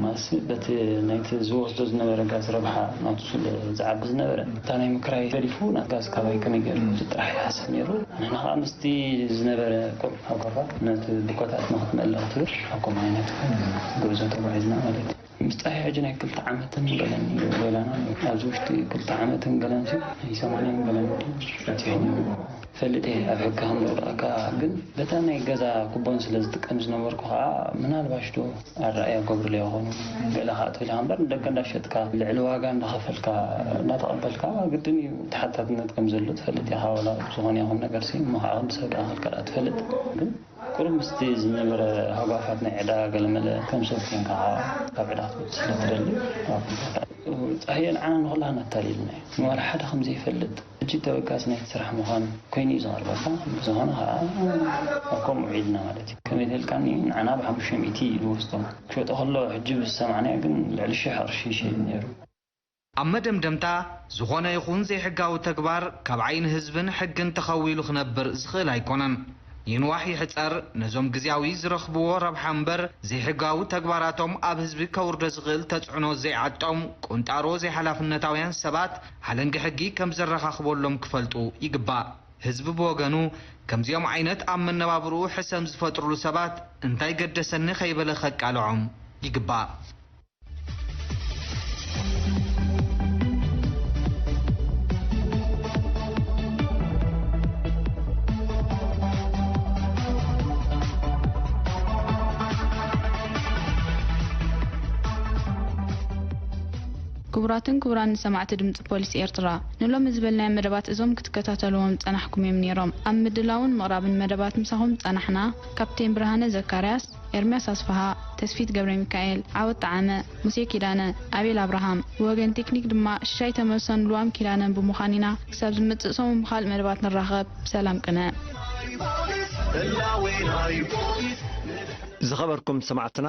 ማለትሲ በቲ ናይቲ ዝወስዶ ዝነበረ ጋዝ ረብሓ ናቱ ስለ ዝዓቢ ዝነበረ፣ እታ ናይ ምክራይ ገዲፉ ናት ጋዝ ካባይ ከመይ ገይሩ ዝጥራሕ ይሓስብ ነይሩ። ንሕና ከኣ ምስቲ ዝነበረ ቁሩብ ሃጓፋት ነቲ ድኮታት ንኽትመልእ ክትብል ኣብ ከምኡ ዓይነት ጉዕዞ ተጓዒዝና ማለት እዩ። ምስጣሕ ሕጂ ናይ ክልተ ዓመትን ገለን እዩ በላና። ኣብዚ ውሽጢ ክልተ ዓመትን ገለን ሲ ናይ ሰማንያን ገለን በፂሑ። ፈልጥ እየ ኣብ ሕጊ ከም ዝረኣካ፣ ግን በታ ናይ ገዛ ኩቦን ስለ ዝጥቀም ዝነበርኩ ከዓ ምናልባሽ ዶ ኣረኣያ ገብርለ ይኾኑ ገለ ከዓ ትብል እምበር፣ ንደገ እንዳሸጥካ ልዕሊ ዋጋ እንዳኸፈልካ እንዳተቐበልካ ግድን እዩ ተሓታትነት ከም ዘሎ ትፈልጥ ኢኻ። ዋላ ዝኾነ ይኹን ነገር ሲ እሞ ከዓ ክንዲ ሰብ ዳኣኸልካ ዳኣ ትፈልጥ፣ ግን ቁሩብ ምስቲ ዝነበረ ሃጓፋት ናይ ዕዳ ገለመለ ከም ሰብ ኮንካ ካብ ዕዳ ክትወጽእ ስለ ትደሊ፣ ጻህየ ንዓና ንኹላህና ኣታሊልና እዩ። ንዋላ ሓደ ከም ዘይፈልጥ ሕጂ ተበጋስ ናይቲ ስራሕ ምዃን ኮይኑ እዩ ዝቐርበካ። ብዝኾነ ከዓ ኣብ ከምኡ ውዒልና ማለት እዩ። ከመይ ተልካኒ ንዓና ብሓሙሽተ ሚእቲ እዩ ዝወስዶ። ክሸጦ ከሎ ሕጂ ብዝሰማዕናዮ ግን ልዕሊ ሽሕ ቅርሺ ይሸይድ ነይሩ። ኣብ መደምደምታ፣ ዝኾነ ይኹን ዘይሕጋዊ ተግባር ካብ ዓይኒ ህዝብን ሕግን ተኸዊሉ ክነብር ዝኽእል ኣይኮነን። ይንዋሕ ይሕጸር፣ ነዞም ግዝያዊ ዝረኽብዎ ረብሓ እምበር ዘይሕጋዊ ተግባራቶም ኣብ ህዝቢ ከውርዶ ዝኽእል ተጽዕኖ ዘይዓጦም ቁንጣሮ ዘይሓላፍነታውያን ሰባት ሓለንጊ ሕጊ ከም ዘረኻኽበሎም ክፈልጡ ይግባእ። ህዝቢ ብወገኑ ከምዚኦም ዓይነት ኣብ መነባብርኡ ሕሰም ዝፈጥሩሉ ሰባት እንታይ ገደሰኒ ከይበለ ከቃልዖም ይግባእ። ክቡራትን ክቡራን ሰማዕቲ ድምፂ ፖሊስ ኤርትራ፣ ንሎሚ ዝበልናዮም መደባት እዞም ክትከታተልዎም ዝጸናሕኩም እዮም ነይሮም። ኣብ ምድላውን ምቕራብን መደባት ምሳኹም ዝጸናሕና ካፕቴን ብርሃነ ዘካርያስ፣ ኤርምያስ ኣስፍሃ፣ ተስፊት ገብረ ሚካኤል፣ ዓወት ጠዓመ፣ ሙሴ ኪዳነ፣ ኣቤል ኣብርሃም፣ ብወገን ቴክኒክ ድማ ሽሻይ ተመልሶን ልዋም ኪዳነን ብምዃን ኢና። ክሳብ ዝመጽእ ሰሙን ብኻልእ መደባት ንራኸብ። ሰላም ቅነ። ዝኸበርኩም ሰማዕትና፣